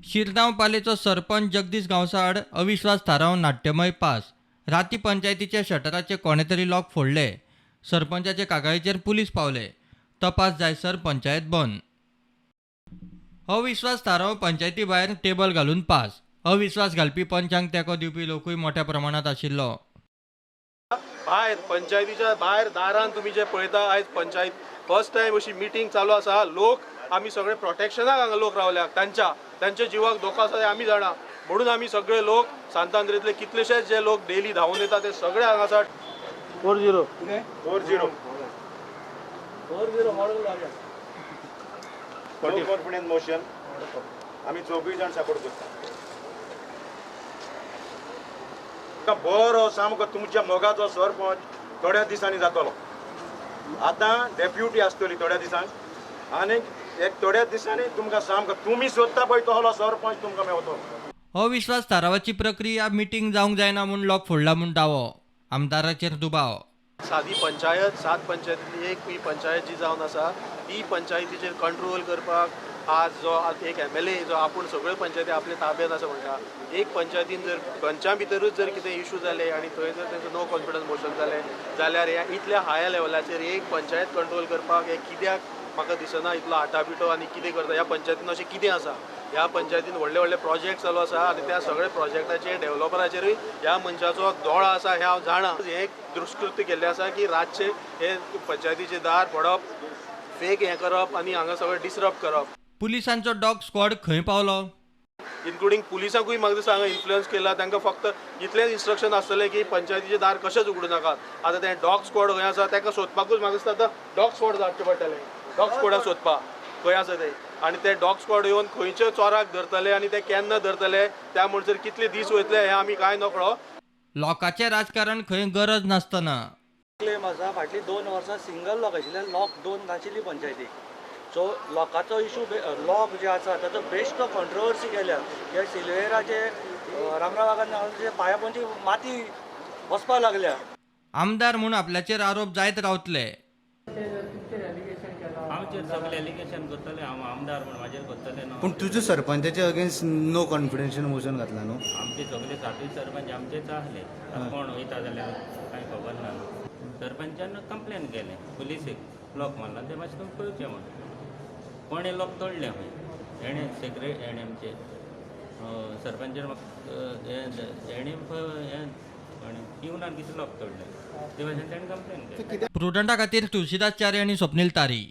शिरगांव पालेचो सरपंच जगदीश गांवसा आड अविश्वास थाराव नाट्यमय पास. राती पंचायतीच्या शटराचे कोणे तरी लॉक फोडले. सरपंचाचे कागाळीचेर पुलीस पावले. तपास जायसर पंचायत बंद. अविश्वास थाराव पंचायती भायर टेबल घालून पास. अविश्वास घालपी पंचांक तेंको दिवपी लोकूय मोठ्या प्रमाणात आशिल्लो. भायर पंचायतीच्या भायर दारान तुमी जे पळयता, आयज पंचायत फर्स्ट टायम अशी मिटींग चालू आसा. लोक आमी सगळे प्रोटेक्शनाक हांगा लोक रावल्या, तांच्या तांच्या जिवाक धोको आसा हें आमी जाणा, म्हणून आमी सगळे लोक सांतांद्रेतले कितलेशेच जे लोक डेली धांवून येता ते सगळे हांगा आसा. 4-0. 4-0. 4-0 model. No confidence motion आमी चौगूय जाण सपोर्ट करता. बरो सामको तुमच्या मोगाचो सरपंच थोड्या दिसांनी जातलो. आतां डेप्युटी आसतली थोड्या दिसांक आनी एक थोड्या दिसांनी तुमकां सामको तुमी सोदता पळय तसलो सरपंच तुमकां मेवतलो. अविश्वास थारावाची प्रक्रिया मिटींग जावंक जायना म्हूण लॉक फोडला म्हूण दावो. आमदाराचेर दुबाव. सादी पंचायत, सात पंचायतींतली एक ही पंचायत जी जावन आसा, ती पंचायतीचेर कंट्रोल करपाक आज जो आज एक एमएलए जो आपूण सगळ्यो पंचायती आपल्या ताब्यात आसा म्हणटा, एक पंचायतीन जर पंचा भितरूच जर कितें इशू जाले आनी थंय जर तेंचो नो कॉन्फिडन्स मोशन जालें जाल्यार ह्या इतल्या हाय लेवलाचेर एक पंचायत कंट्रोल करपाक हे कित्याक म्हाका दिसना इतलो आटापिटो आनी कितें करता. ह्या पंचायतीन अशें कितें आसा? ह्या पंचायतीन व्हडले व्हडले प्रोजेक्ट चालू आसा आनी त्या सगळे प्रोजेक्टाचेर डेव्हलपराचेरूय ह्या मनशाचो दोळो आसा हें हांव जाणा. हें एक दुष्कृत्य केल्लें आसा की रातचें हे पंचायतीचें दार फोडप, फेक हें करप आनी हांगा सगळें डिसरप्ट करप. पुलिसांचो डॉग स्क्वॉड खंय पावलो? इन्क्लुडींग पुलिसांकूय म्हाका दिसता हांगा इन्फ्लुयन्स केला. तांकां फक्त इतलेंच इन्स्ट्रक्शन आसतलें की पंचायतीचें दार कशेंच उगडूं नाकात. आतां तें डॉग स्क्वॉड खंय आसा ताका सोदपाकूच म्हाका दिसता आतां डॉग स्क्वॉड धाडचें पडटलें, डॉग स्क्वॉडाक सोदपाक खंय आसा ते, आनी ते डॉग स्क्वॉड येवन खंयच्या चोराक धरतले आनी ते केन्ना धरतले, त्या म्हणसर कितले दीस वयतले हें आमी कांय नकळो. लोकाचें राजकारण खंय गरज नासतना. क्लेम आसा, फाटलीं 2 वर्सां सिंगल लॉक आशिल्ले, लॉक 2 नाशिल्ली पंचायतीक. सो लोकांचो इशू लॉक जे आसा ताचो बेश्टो कॉन्ट्रोवर्सी केल्या. ह्या सिल्वेराचे रामरावागान पांया पोंची माती वचपाक लागल्या. आमदार म्हूण आपल्याचेर आरोप जायत रावतले. आमचेर सगळे एलिगेशन करतले, हांव आमदार म्हूण म्हाजेर करतले न्हू. पूण तुज्या सरपंचाचे अगेन्स्ट नो कॉन्फिडन्स मोशन घातला न्हू? आमचे सगळे सातूय सरपंच आमचेच आहले. आतां कोण वयता जाल्यार कांय खबर ना न्हू. सरपंचान कंप्लेन केलें पुलिसेक, लॉक मारला तें मातशें तुमी पळोवचें म्हूण. कोणें लॉक तोडलें खंय, हेणें सेक्रे हेणें आमचे सरपंचान म्हाका हेणें हें कोणें पिवनान कितें लॉक तोडलें ते भाशेन तेणें कंप्लेन केलें. प्रुडंटा खातीर तुळशीदास च्यारी आनी स्वप्नील तारी.